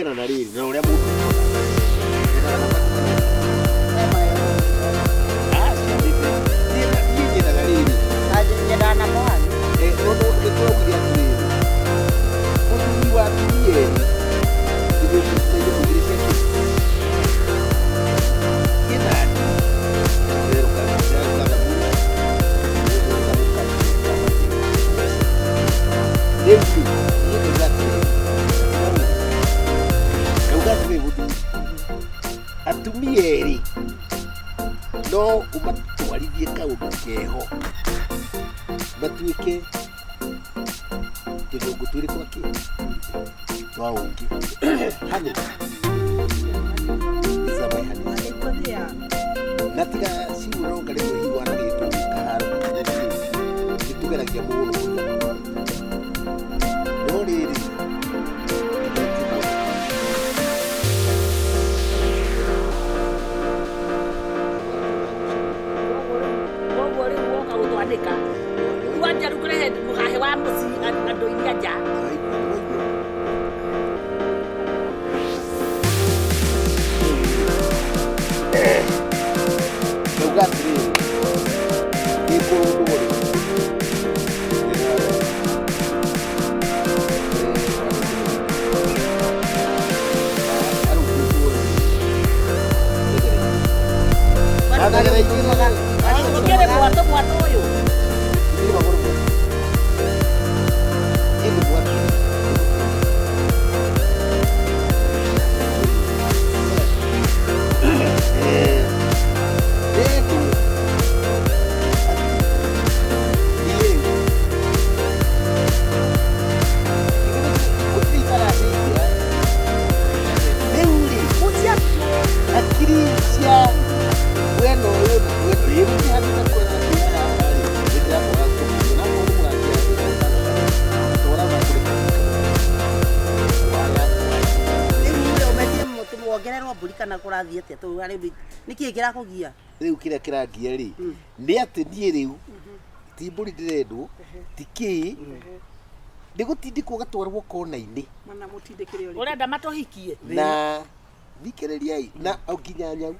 Kũringana na rĩrĩ na ũrĩa mũndũ endaga na Aca, niĩ nyendaga rĩrĩ. Nyendaga namba one. Tondũ nĩ tũraugire atĩrĩrĩ, mũthuri wa atumia erĩ nĩ na irĩkũ igĩrĩ cia kĩ kĩnandi ndĩrerũka ndĩrerũka thabuni ndĩrerũka mũkate rĩu rĩ niĩ ngauga atĩrĩrĩ, ngauga atĩrĩrĩ, mũthuri atumia erĩ no ũmatwarithie kaũndũ keho matuĩke tũnyũngũ twĩrĩ twa kĩ twa ũngĩ. Honey. These are my honey. Na tiga ciuroka rĩmwe hihi wanagĩtwo kaharo nĩtũgeragia mũno, no rĩrĩ Koguo rĩu woka gũtwanĩka rĩu wanja rĩu kũrehe mũhahe wa mũciĩ andũ-inĩ a nja. Ndauga atĩrĩrĩ, gĩkũrũndwo rĩ Ũkĩrĩ mwatũ mwatũ ũyũ. Akiri cia mwena ũyũ na mwena ũyũ gũtirĩ handũ itakwenda kwĩra haha rĩ, nĩ ndĩrakwaga kũmenya na okorwo nĩ mũrangi twarana kũrĩ waya. Rĩu rĩ, ũmetie wongererwo mbũri kana kũrathiĩ atĩa? Tondũ harĩ nĩkĩĩ kĩrakũgia? Rĩu kĩrĩa kĩrangia rĩ nĩ atĩ niĩ rĩu ti mbũri ndĩrendwo, ti kĩĩ, nĩ gũtindĩkwo gatwarwo kona-inĩ. Mana mũtindĩkĩre ũrĩkũ? Ũrenda matũhikie? Na thikĩrĩriai, na o nginya nyau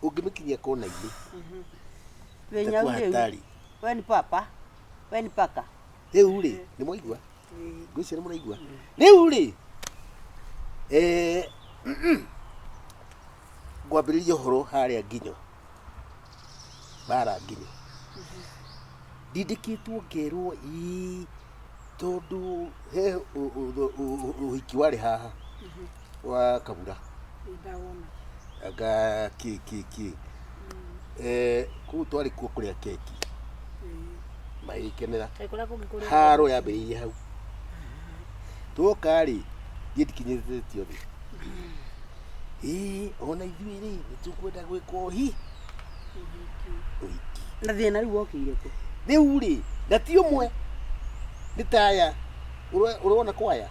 ũngĩmĩkinyia kona-inĩ Wĩ nyau itakuwa rĩu. hatari. We ni papa, we ni paka. Rĩu rĩ nĩ mwaigua, ngwĩciria nĩ mũraigua rĩu rĩ, ngwambĩrĩria ũhoro harĩa nginyo bara nginyo ndindĩkĩtwo ngerwo ii tondũ he ũhiki warĩ haha wa Kabura. Ndawona. Anga kĩ kĩ kĩ kũu twarĩ kuo kũrĩa keki magĩkenera. Kaĩ kũrĩa kũngĩ kũrĩ Haro yambĩrĩirie hau twoka rĩ, niĩ ndikinyĩrĩtio thĩ ĩĩ, ona ithuĩ rĩ nĩ tũkwenda gwĩka ũhiki. Na thĩna rĩu wokĩire kũ? Rĩu rĩ, na ti ũmwe, nĩ taya ũrona kwaya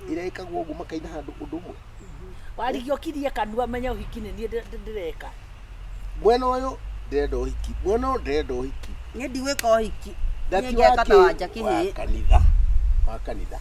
ĩrĩa ĩkagwo ũguo makaina handũ ũndũ ũmwe. Warigia ũkirie kanua menye ũhiki nĩ niĩ ndĩreka. Mwena ũyũ ndĩrenda ũhiki, mwena ũyũ ndĩrenda ũhiki. Niĩ ndigwĩka ũhiki. Na Niĩ ti ngeka ta wa wanja kĩ kĩhĩĩ. wa kanitha, wa kanitha.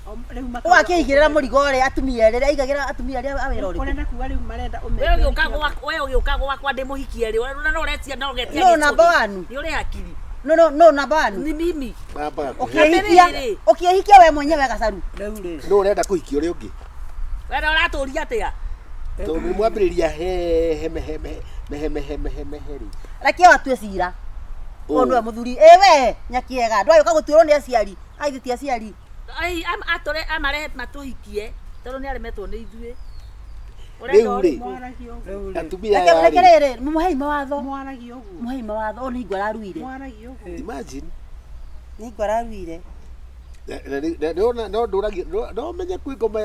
Rĩu Wakĩigĩrĩra mũrigo ũrĩa atumia erĩ aigagĩra atumia arĩa a wĩra ũrĩkũ? Ũrenda kuga rĩu marenda We ũmeke ũgĩũka ũhiki. gwakwa, we ũgĩũka gwakwa ndĩmũhikie rĩ, na no ũretia no ũgetia No, gĩcũhĩ. number one. Nĩ ũrĩ hakiri. No, no, no, namba one. Ni mimi. Mambaga kũhe Ũkĩhikia Atĩrĩrĩ. ũkĩhikia we mwenyewe gacaru. Rĩu rĩ nũ ũrenda kũhikia ũrĩa ũngĩ. We na ũratũria atĩa? Tondũ nĩ mwambĩrĩria he heme heme mehe mehe mehe mehe rĩ. Reke watue cira. Ũyũ nĩwe mũthuri. Ĩ we nyakiega ndwagĩũka gũtuĩrwo nĩ aciari. Aithĩ ti aciari. Ai atũre amarehe matũhikie tondũ nĩ aremetwo nĩ ithuĩ. Rĩu rĩ Mwaragia ũguo. Rĩu rĩ atumia Reke aya reke rĩ rĩrĩ mũhei mawatho. Mwaragia ũguo. Mũhei mawatho. Ũyũ nĩ hingo araruire. Mwaragia ũguo. Imagine. Nĩ hingo araruire. No ndũragia no menye kwĩ ngoma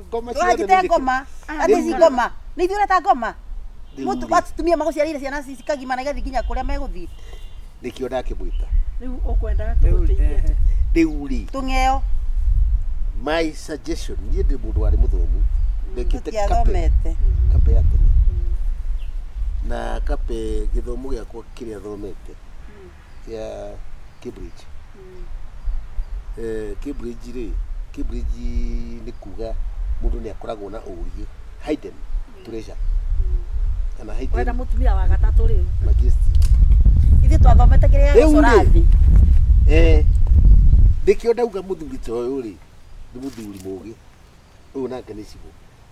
ngoma ciothe. Ndũranjĩte ngoma. Atĩ ici ngoma. Nĩ ithuĩ ũreta ngoma. Rĩu Mũtu rĩ. atumia magũciarĩire ciana cikagimara igathiĩ nginya kũrĩa megũthiĩ. Nĩkĩo ndakĩmwĩta. Rĩu ũkwendaga Rĩu tũgũteithie atĩa? Rĩu rĩ Tũng'eo. my suggestion, niĩ ndĩ mũndũ warĩ mũthomu, ndekĩte kape Tũtiathomete. kape ya tene na kape gĩthomo gĩakwa kĩrĩa thomete kĩa Cambridge. Cambridge rĩ, Cambridge nĩ kuga Mũndũ nĩ akoragwo na ũũgĩ hidden treasure kana Wenda hidden mũtumia wa gatatũ rĩu. majesty. Ithuĩ twathomete kĩrĩa Rĩu gĩgũcora rĩ, thĩ. Nĩkĩo ndauga mũthuri ta ũyũ rĩ nĩ mũthuri mũgĩ, ũyũ nake nĩ cibũ.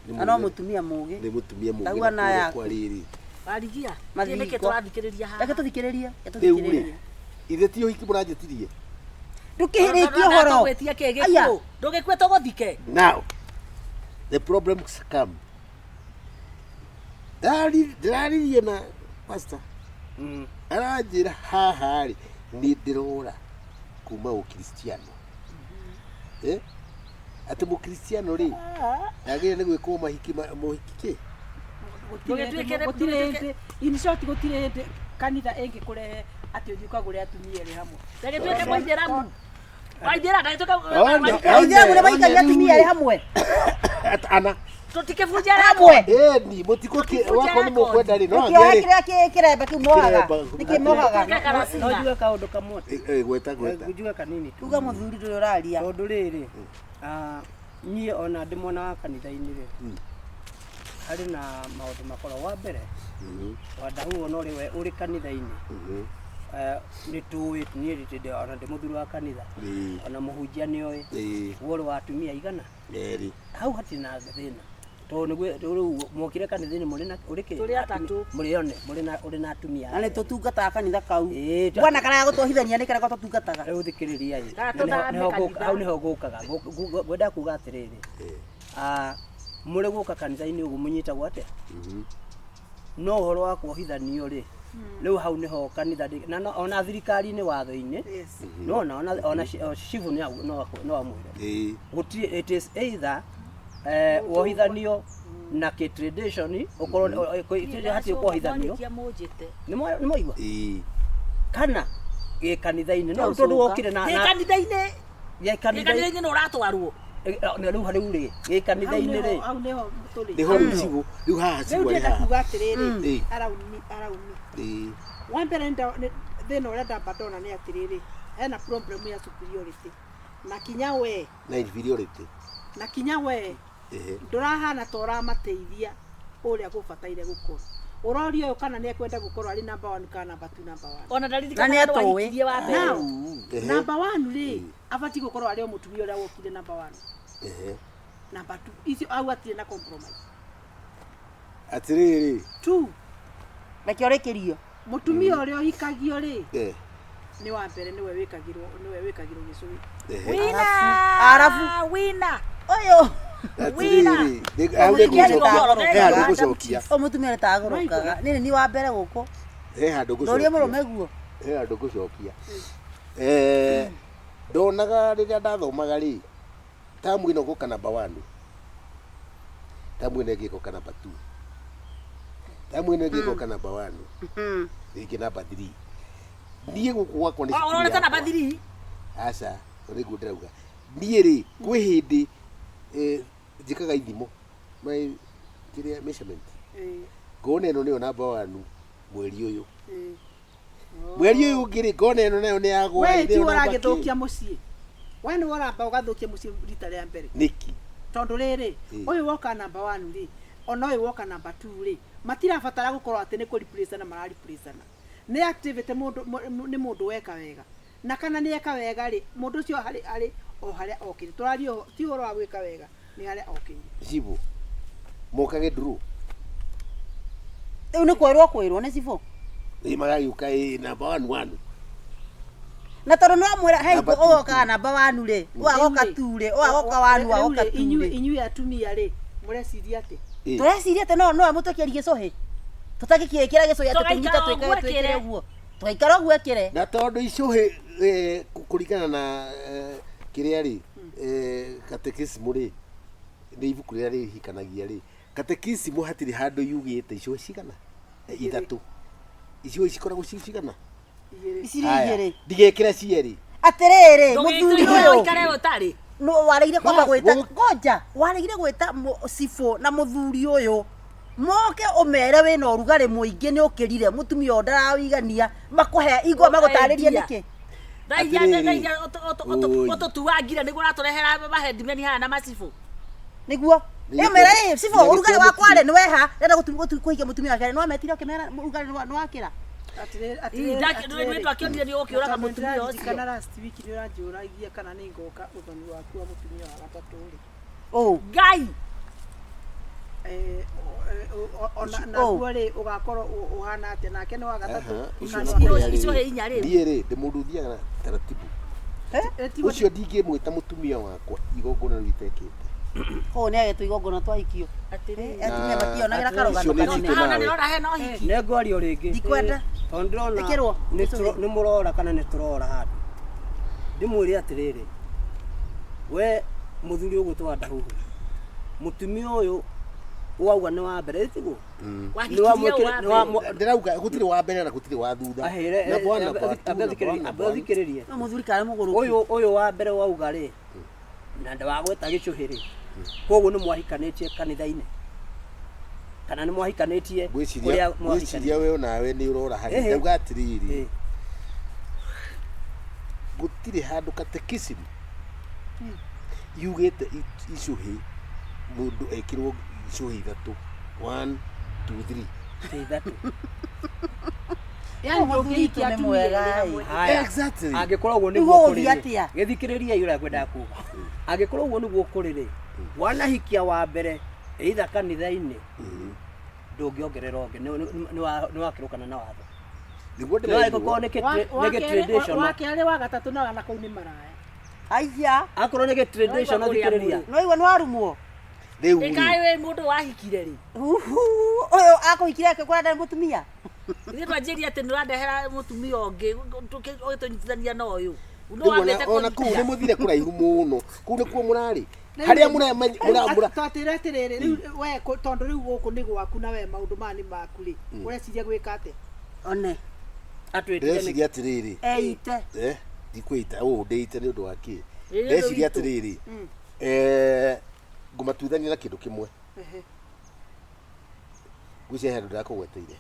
Nĩ Na no mũgĩ- mũtumia mũgĩ. nĩ mũtumia mũgĩ Ndauga na na kũrĩa yaku. kwa rĩrĩ. Warigia. Mathingo. Nĩkĩ tũrathikĩrĩria haha? Reke tũthikĩrĩrie, reke Rĩu rĩ, tũthikĩrĩrie. ithe ti ũhiki mũranjĩtirie. Ndũkĩhĩrĩtie ũhoro. Tũgwĩtie kĩ Aya. gĩkuũ. Ndũgĩkue tũgũthike. Now, the problems come. Ndĩraririe na pastor. Aranjĩra haha rĩ, nĩ ndĩrora kuma ũkristiano. Eh? Atĩ mũkristiano rĩ, ndagĩrĩire nĩ gwĩkwo mahiki mũhiki kĩ? Ndũgĩtuĩke- Gũtirĩ hĩndĩ, in short, gũtirĩ hĩndĩ kanitha ĩngĩkũrehe atĩ ũthiĩ ũkagũre atumia erĩ hamwe. Ndagĩtuĩke mũithĩramu. Waithĩra ndagĩtuĩke Aithĩramu nĩ maikagia atumia erĩ hamwe. Ana. tũtikĩbunja Hamwe. Ĩni, mũtikũkĩ wakorwo nĩ mũkwenda rĩ, no Nĩkĩohe angĩ rĩ. kĩrĩa kĩremba kĩu mohaga. Kĩremba. Nĩkĩ mohaga? No njuge kaũndũ kamwe. Gweta gweta. Njuge kanini tu. Uga mũthuri ndũrĩ ũraria. Tondũ rĩrĩ, niĩ ona ndĩ mwena wa kanitha-inĩ rĩ, harĩ na maũndũ makoragwo. Wa mbere, wandahuo no rĩ we ũrĩ kanitha-inĩ, nĩ tũĩ niĩ ndĩ ona ndĩ mũthuri wa kanitha, ona mũhunjia nĩ oĩ, we ũrĩ wa atumia aigana? Erĩ. Hau hatirĩ na thĩna tondũ nĩguo rĩu mwokire kanitha-inĩ mũrĩ na ũrĩ kĩ? Tũrĩ atatũ. Mũrĩ one mũrĩ na ũrĩ na atumia. Na nĩ tũtungataga kanitha kau. Ĩĩ, Bwana karaya gũtwohithania nĩ karĩa tũtungataga. Rĩu thikĩrĩria ĩ. Kana Na tũthame nĩho kanitha. hau nĩho ngũkaga. Ngwenda kuga atĩrĩrĩ, mũrĩ gũka kanitha-inĩ ũguo mũnyitagwo atĩa? No ũhoro wa kuohithanio rĩ, rĩu hau nĩho kanitha na ona thirikari-inĩ watho-inĩ, nĩwona ona cibũ no amwĩre. Gũtirĩ, it is either wohithanio na kĩ tradition ũkorwo hatirĩ kuohithanio. Nĩ mwaigua? Kana gĩ kanitha-inĩ no tondũ wokire na Gĩ kanitha-inĩ. Gĩ kanitha-inĩ nĩ ũratwarwo. Rĩu rĩu rĩ, gĩ kanitha-inĩ rĩ. Hau nĩho tũrĩ. Nĩho rĩu cibũ, rĩu haha Rĩu cibũ arĩ ndĩrenda haha. kuga atĩrĩrĩ, araumi araumi. Wa mbere thĩna ũrĩa ndamba ndona nĩ atĩrĩrĩ, hena problem ya superiority. Na kinya we. Na inferiority. Na kinya we. Ndũrahana ta ũramateithia ũrĩa gũbataire gũkorwo. Ũroria ũyũ kana nĩ ekwenda gũkorwo arĩ number 1 kana number 2 number 1. Ona ndaririkana Na nĩ atũĩ. wa mbere. Number 1 rĩ, abatiĩ gũkorwo arĩ o mũtumia ũrĩa wokire number 1. Number 2 icio au atirĩ na compromise. Atĩrĩrĩ. 2. Reke ũrĩkĩrio. Mũtumia ũrĩa ũhikagio rĩ, nĩ wa mbere nĩwe wĩkagĩrwo gĩcũhĩ. Wina. Arabu. Wina. Ũyũ. Atĩrĩrĩ, he handũ ngũcokia. Ũyũ mũtumia nĩ tagũrũkaga. Nĩ ni wa mbere gũkũ. He handũ ngũcokia. Ndũrie mũrũme guo. He handũ ngũcokia. Ndonaga rĩrĩa ndathomaga rĩ, tamu ĩno gũka number 1. Tamu ĩno ĩngĩ ĩgoka number 2. Tamu ĩno ĩngĩ ĩgoka number 1. Ĩngĩ number 3. Niĩ gũkũ gwakwa nĩ cukuru Ũronete yakwa. number 3? Aca, nĩguo ndĩrauga. Niĩ rĩ, kwĩ hĩndĩ njĩkaga ithimo my kĩrĩa measurement. Ngona ĩno nĩyo number 1 mweri ũyũ. Mweri ũyũ ũngĩ rĩ, ngona ĩno nayo nĩ yagwa. We ti ũragĩthũkia mũciĩ. We nĩwe ũramba ũgathũkia mũciĩ rita rĩa mbere. Nĩkĩ? Tondũ rĩrĩ, ũyũ woka number 1 rĩ, ona ũyũ woka number 2 rĩ, matirabatara gũkorwo atĩ nĩ kũ-replace-ana mara-replace-ana. Nĩ activity mũndũ nĩ mũndũ weka wega. Na kana nĩ eka wega rĩ, mũndũ ũcio harĩ arĩ o harĩa okire. Tũraria ti ũhoro wa gwĩka wega, nĩ harĩa okire. Cibũ, mokage nduru. Rĩu nĩ kwĩrwo kwĩrwo nĩ cibũ. Ĩ magagĩũka ĩ number 1 1. Na tondũ no mwĩra hei ũgokaga namba 1 rĩ, ũgagoka 2 rĩ, ũgagoka 1 ũgagoka 2 rĩ. Inyuĩ atumia rĩ, mũreciria atĩ? Tũreciria atĩ no mũtũkĩrie gĩcũhĩ. Tũtangĩkĩĩkĩra gĩcũhĩ atĩ tũnyite twĩkage twĩkĩre ũguo. Tũgaikara ũguo ekĩre. Na tondũ icũhĩ kũringana na kĩrĩa rĩ, katekisimu rĩ, nĩ ibuku rĩrĩa rĩhikanagia rĩ, katekisimu hatirĩ handũ yugĩte icũhĩ cigana? Ithatũ. Icũhĩ cikoragwo ci cigana? Ici rĩ igĩrĩ. Ndigekĩra cierĩ. Atĩrĩrĩ, mũthuri ũyũ. Ũikare ũtarĩ. No waregire kwamba gwĩta ngoja, waregire gwĩta cibũ na mũthuri ũyũ. Moke ũmere wĩna ũrugarĩ mũingĩ nĩ ũkĩrire mũtumia ũyũ ndarawĩigania makũhe igua magũtarĩrie nĩkĩ. Thaia thaia ũtũtuangire nĩguo ũratũrehera mahendimeni haha na macibũ. Nĩguo. Nĩ Ĩ mera gĩtĩo- ĩ cibũ nĩ ũrugarĩ gĩtĩo wakwa rĩ mũtumia. nĩ weha ndĩrenda kũhikia mũtumia wake nĩ wametire ũkĩmera ũrugarĩ nĩ wakĩra. Ii, nĩ twakĩonire nĩ ũkĩũraga mũtumia ũcio. Kana last week nĩ ũranjũragia kana nĩ ngoka ũthoni waku wa mũtumia wa gatatũ rĩ. Ũ. Ngai Eh, ona Oh. naguo rĩ ũgakorwo ũhana atĩa nake nĩ wa gatatũ Aha, ũcio kana na nĩ wa kũrĩa Icio rĩ, he inya rĩu. niĩ rĩ ndĩ mũndũ ũthiaga na taratibu Eh, tiguo- ũcio ndingĩmwĩta mũtumia wakwa igongona rĩu itekĩte Kũu nĩ agetwo igongona twahikio. Atĩrĩrĩ. Atumia mationagĩra karũgano Icio nĩ kanene. njitũ Ah, ona nawe. nĩrora hena ũhiki. Nĩ ngwaria rĩngĩ. Ndikwenda. Tondũ ndĩrona Ĩkĩrwo. nĩ mũrora kana nĩ tũrora handũ. Ndĩmwĩre atĩrĩrĩ, we mũthuri ũgwĩtwo Ndahuhu, mũtumia ũyũ wauga nĩ wa mbere ĩtiguo? Wahikirie ũ wa mbere? Ndĩrauga gũtirĩ wa mbere na gũtirĩ wa thutha. Ahĩre Number one, number two, number one, number one. thikĩrĩrie. No mũthuri karĩ mũgũrũki. Ũyũ ũyũ wa mbere wauga rĩ, na ndawagweta gĩcũhĩ rĩ, koguo nĩ mwahikanĩtie kanitha-inĩ kana nĩ mwahikanĩtie Ngwĩciria kũrĩa ngwĩciria mwahikanĩtie? we onawe nĩ ũrora harĩa Ĩhĩ. ndauga atĩrĩrĩ Ĩ. gũtirĩ handũ katekisimu yugĩte icũhĩ mũndũ ekĩrwo icũhĩ ithatũ 1 2 3 Ti ithatũ. Yaani Mũthuri ndũngĩhikia witũ nĩ atumia mwega, erĩ ĩ. hamwe. Haya. Exactly. Angĩkorwo ũguo Rĩu nĩguo ũgũthiĩ kũrĩ rĩ, atĩa? gĩthikĩrĩriai ũrĩa ngwendaga kuga. Angĩkorwo ũguo nĩguo kũrĩ rĩ, wanahikia wa mbere either kanitha-inĩ ndũngĩongerera ũngĩ nĩ wakĩrũkana na watho. Nĩguo No ndĩraigua. angĩkorwo nĩ Wa gĩ kerĩ- traditional wa kerĩ wa gatatũ na na kũu nĩ maraya Aiya. akorwo nĩ gĩ traditional Noigua kũrĩa thikĩrĩria. No igua nĩ warumwo. Rĩu rĩ, Ĩkaĩ wĩ mũndũ wahikire rĩ. Uhu, ũyũ akũhikire akĩkora ndarĩ mũtumia. Ithuĩ twanjĩria atĩ nĩũrandehera mũtumia ũngĩ ũgĩtũnyitithania na ũyũ. No rĩu wambĩte ona kũu nĩ kũnyitia. mũthire kũraihu mũno kũu nĩkuo mũrarĩ harĩa mũra twatĩre atĩrĩrĩ rĩu we tondũ rĩu gũkũ nĩ gwaku na we maũndũ maya nĩ maku rĩ ũreciria gwĩka atĩa One. Atwĩtire nĩkĩ? ndĩreciria atĩrĩrĩ Eite. eh ndikwĩita ũũ ndĩite nĩ ũndũ wa kĩ Ĩ, nĩ ũndũ ndeciria witũ. atĩrĩrĩ eh ngũmatuithania na kĩndũ kĩmwe Ehe. ngwĩciria he handũ ndĩrakũgweteire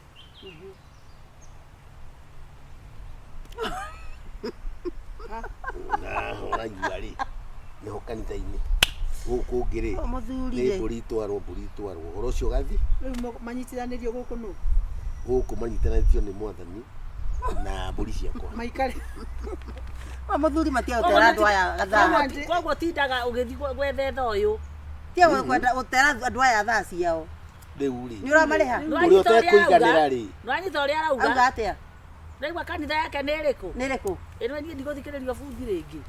na ũraigua rĩ nĩho kanitha-inĩ gũkũ ũngĩ rĩ Ũyũ mũthuri nĩ rĩ. mbũri itwarwo mbũri itwarwo ũhoro ũcio ũgathi rĩu manyitithanĩrio gũkũ nũ gũkũ manyitanĩtio nĩ mwathani na mbũri ciakwa maikare Ũyũ mũthuri matia gũtera andũ aya gathaa. Koguo tindaga ũgĩthiĩ gwethetha ũyũ. Tia kwenda gũtera andũ aya thaa ciao. rĩu rĩ Nĩ ũramarĩha? Ũrĩa ũtekũiganĩra rĩ Nĩwanyita ũrĩa Auga arauga. atĩa? Ndaigua kanitha yake nĩ ĩrĩkũ? Nĩ ĩrĩkũ? Ĩno niĩ ndigũthikĩrĩrio bungi rĩngĩ.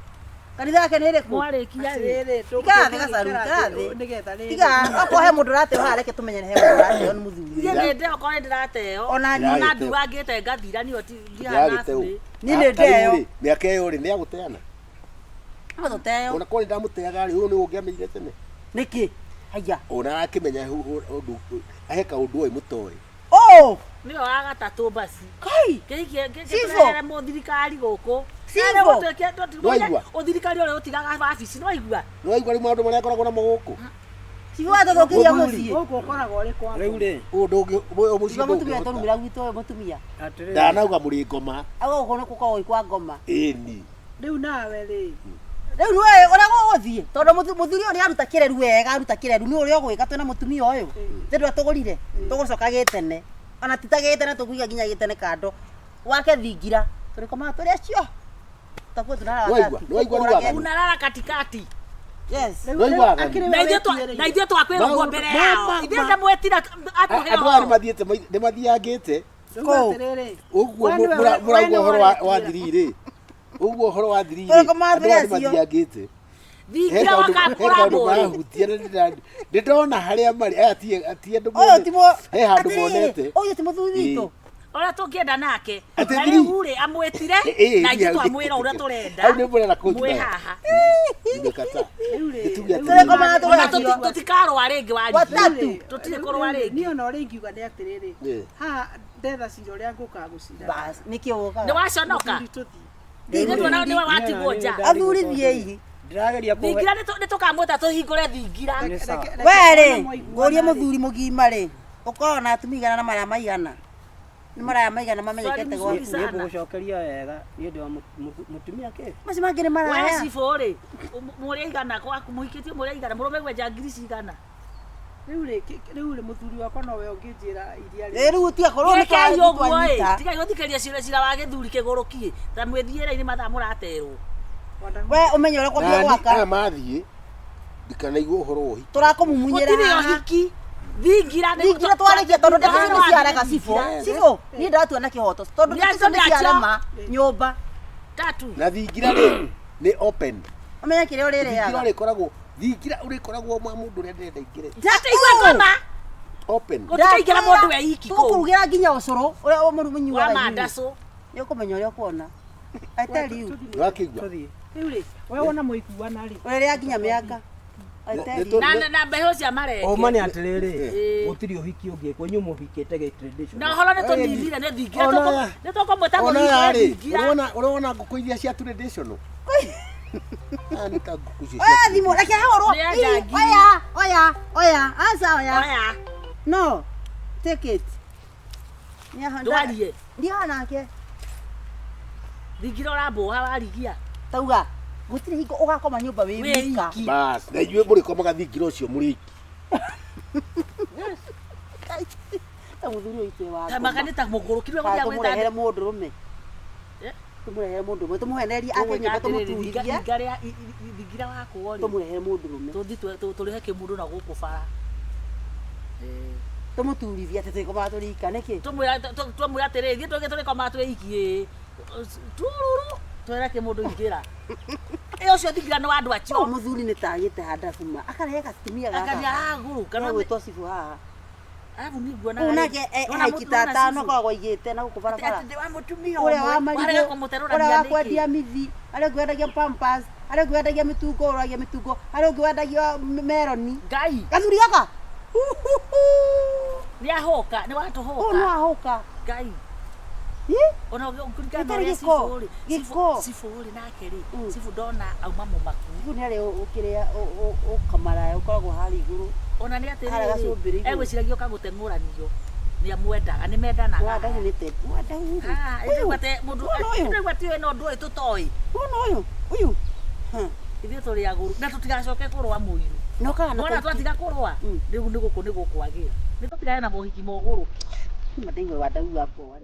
Kanitha yake nĩ ĩrĩkũ? Mwarĩkia rĩ. atĩrĩrĩ Ikara thĩ gacaru, ikara thĩ. nĩgetha rĩrĩ Tiga okorwo he mũndũ ũrateo haha reke tũmenye nĩ he mũndũ ũrateo nĩ mũthuri. Niĩ nĩ ndeo korwo nĩndĩrateo. Ona niĩ. Ona ndugangĩte ngathira niyo ndihana Ndĩragĩte ũ. burĩ. Niĩ nĩ Ta rĩu ndeo. rĩ, mĩaka ĩyo rĩ nĩ agũteana No tũteo. ona korwo nĩ ndamũteaga rĩ ũyũ nĩ ũngĩamenyire tene Nĩkĩ? Haiya. ona arakĩmenya ũndũ ahe kaũndũ oĩ mũtoĩ Oh! Nĩwe wa gatatũ basi. Kai! Kĩhikie Cibũ. kĩrehere mũthirikari gũkũ. Cibũ. Nĩwaigua? Ũthirikari ũrĩa ũtigaga wabici nĩwaigua? nĩwaigua rĩu maũndũ marĩa akoragwo namo gũkũ Cibũ watũthũkĩria Mũthuri. mũciĩ. gũkũ ũkoragwo ũrĩ kwa Rĩu rĩ, ũyũ ndũngĩ ũyũ mũciĩ Iga mũtumia ndũngĩhota tũrumĩra gwitũ ũyũ mũtumia. atĩrĩrĩ. ndanauga mũrĩ ngoma Auga gũkũ nĩ gũkoragwo gwĩ kwa ngoma. ĩni rĩu nawe rĩ Rĩu nĩwe ũrĩa gũgũthiĩ tondũ mũthuri ũyũ nĩ aruta kĩreru wega aruta kĩreru nĩ ũrĩa ũgwĩka twĩna mũtumia ũyũ. Thĩ ndũrĩa tũgũrire tũgũcoka gĩtene. Ona ti ta gĩtene tũkũiga nginya gĩtene kando. Wake thingira tũrĩkomaga tũrĩ acio. Tutakuwa tunalala Nĩwaigua? watatu. Nĩwaigua rĩu Tũkũrage. aganu? Unalala katikati. Yes. Nĩwaigua aganu? Akĩrĩ Na we ithuĩ wĩtuĩrĩire. na ithuĩ twakwĩrwo Maũndũ- mbere yao. Ithuĩ ndamwetira atũhe andũ aya ũhoro. nĩmathiĩte nĩmathiangĩte Rĩu Kũu. atĩrĩrĩ ũguo we nĩwe- we mũrauga nĩwe ũhoro wa ũretuĩra. thiri rĩ ũguo ũhoro wa thiri rĩ Tũrĩkomaga andũ aya tũrĩ acio. nĩmathiangĩte he Thingira kaũndũ he kaũndũ wakakũra marahutia na ndĩndona harĩa marĩ aya ti andũ Ũyũ ti mũ he handũ atĩrĩrĩ, monete Ũyũ ti mũthuri witũ. ũrĩa tũngĩenda nake. Atĩ Na thiri. rĩu rĩ amwĩtire Ĩ, ĩ, na ithuĩ hau- twamwĩra ũrĩa tũrenda. hau nĩ mũrenda kũnjũraga. Mwĩ haha. Nimekata. Rĩu rĩ, Nĩtuge rĩu atĩrĩrĩ. Tũrĩkomaga tũrĩ Ona acio. tũtikarũa rĩngĩ warigi. Watatu. Tũtirĩ kũrũa rĩngĩ. niĩ ona ũrĩa ingiuga nĩ atĩrĩrĩ Ĩ. haha ndetha cira ũrĩa ngũkaga gũcira Bas, nĩkĩ ũkaga? Nĩ waconoka. Mũthuri tũthiĩ Ithuĩ tuona nĩwe watigwo nja. Athuri thiĩi. Ndĩrageria kũwe- Thingira nĩ tũkamwĩta tũhingũre thingira. Nĩ sawa. We rĩ, ngũrie mũthuri mũgima rĩ, ũkoragwo na atumia igana na marĩa maigana. Nĩ maraya maigana mamenyekete Sorry, gwaku. mzuri sana. Nĩngũgũcokeria wega nĩ ũndũ wa mũtumia kĩ Macio mangĩ nĩ We maraya. cibũ rĩ, mũrĩ aigana kwaku mũhikĩtie mũrĩ aigana mũrũme gwenja ngiri cigana. Rĩu rĩ rĩu rĩ mũthuri wakwa nowe ũngĩnjĩra iria Ĩ rĩu tiga korwo nĩ Rekei ũguo ĩ, twanyita. tigai gũthikĩrĩria cira cira wa gĩthuri kĩgũrũkie ta mwĩthiĩre-inĩ mathaa mũraterwo. We ũmenye ũrĩa kwambia Nani gwaka. aya mathiĩ ndikanaigua ũhoro wa ũhiki. Tũrakũmumunyĩra Gũtirĩ haha. ũhiki. Thingira nĩ Thingira twarĩkia tondũ ndeto icio nĩ ciarega cibũ. Cibũ, niĩ ndatua na kĩhoto tondũ ndeto icio nĩ ciarema nyũmba. Tatu. Na thingira rĩ nĩ open. Ũmenye kĩrĩa Thingira ũrĩrĩaga. ũrĩkoragwo thingira ũrĩkoragwo mwa mũndũ ũrĩa ndĩrenda ingĩre. Ate igua ngoma. Open. Gũtikaingĩra mũndũ we iki kũu. Tũgũkũrugĩra nginya ũcũrũ ũrĩa Wa mũnyuaga inyuĩ. mandacũ. Nĩ ũkũmenya ũrĩa ũkuona. I tell you. Nĩwakĩigua? tũthiĩ Rĩu rĩ we wona mũiguana rĩ Ũrĩrĩa nginya mĩanga. I Nĩ- tell nĩ you. Na mbeũ cia marenge. ũma nĩ atĩrĩrĩ Ĩĩ. gũtirĩ ũhiki ũngĩkwo inyuĩ mũhikĩte gĩ traditional Na ũhoro nĩ tũninire nĩ thingira. Ona- Nĩ tũkũmwĩta Ona mũhiki ya we rĩ, thingira. ũrona ngũkũ iria cia traditional. Aya nĩ ta ngũkũ icio cia Oya thimũ, reke hahũrwo. Nĩ Ii, anja ngiri. Oya, oya, oya, aca oya. Oya. No, take it. Nĩ Ndwarie. Ndiaha nake. Thingira ũrambũha warigia. Tauga, gũtirĩ hingo ũgakoma nyũmba wĩ Wĩ wika. iki. Bas, na inyuĩ mũrĩkomaga thingira ũcio mũrĩ iki. Ta mũthuri ũyũ itwe wa Ta maka nĩ ta mũgũrũki rĩu Kana gũthiĩ tũmũrehere gwĩta. mũndũrũme. Eh? Tũmũrehere mũndũrũme, tũmũhenerie ake nyũmba tũmũturithie, Thingira wakwo rĩ. tũmũrehere mũndũrũme. Tũthiĩ tũrĩhe kĩmũndũ na gũkũ bara. Tũmũturithie atĩ tũgĩkomaga tũrĩ ika nĩkĩ? Twamwĩra atĩrĩrĩ, ithuĩ tũgĩ tũrĩkomaga twĩ iki ĩ. Tururu twĩre kĩmũndũ ingĩra. Ĩ ũcio thingira nĩ wa andũ Ũyũ acio. mũthuri nĩ tagĩte handabuma, akarehe gatumia Anga nĩ gaka. aragũrũka. Gegwĩtwo cibũ haha. Arabu nĩ nguona. Ũyũ nake haikita atano akoragwo aigĩte na gũkũ barabara. Atĩ wa mũtumia Ũrĩa wa ũmwe. marigũ, Warega ũrĩa kũmũterũrania wa nĩkĩ? kwendia mithi, harĩa ũngĩ wendagia pampers, harĩa ũngĩ wendagia mĩtungo, ũragia mĩtungo, harĩa ũngĩ wendagia meroni. Ngai Gathuri gaka. nĩ ahoka, nĩ Ũyũ watũhoka. no ahoka. Ngai. Ĩ? Ona ũngĩringana na Gĩtarĩ ũrĩa gĩko, cibũ rĩ, gĩko. cibũ rĩ nake rĩ, Mm. cibũ ndona auma mũmaku. Rĩu nĩ harĩa ũkĩrĩa ũkamaraya ũkoragwo harĩa igũrũ. Ona nĩ Harĩa atĩrĩrĩ, gacũmbĩrĩ igũrũ. egwĩciragia ũkagũteng'ũranio. Nĩ amwendaga, nĩ mendanaga. Wandau nĩ te. Wandau rĩ. Ah, Ũyũ. ĩndĩ te mũndũ Wona ũyũ. ĩndĩ atĩ ĩno ndũĩ tũtoĩ. Wona ũyũ. Ũyũ. Ha. Ithuĩ tũrĩ agũrũ na tũtigacoke kũrũa mũiru. No kaga na Wona twatiga kũrũa, Mm. rĩu nĩ gũkũ nĩ gũkwagĩra. Nĩ tũtigane na mohiki mogũrũki. Mandaigua wandau wa mboa.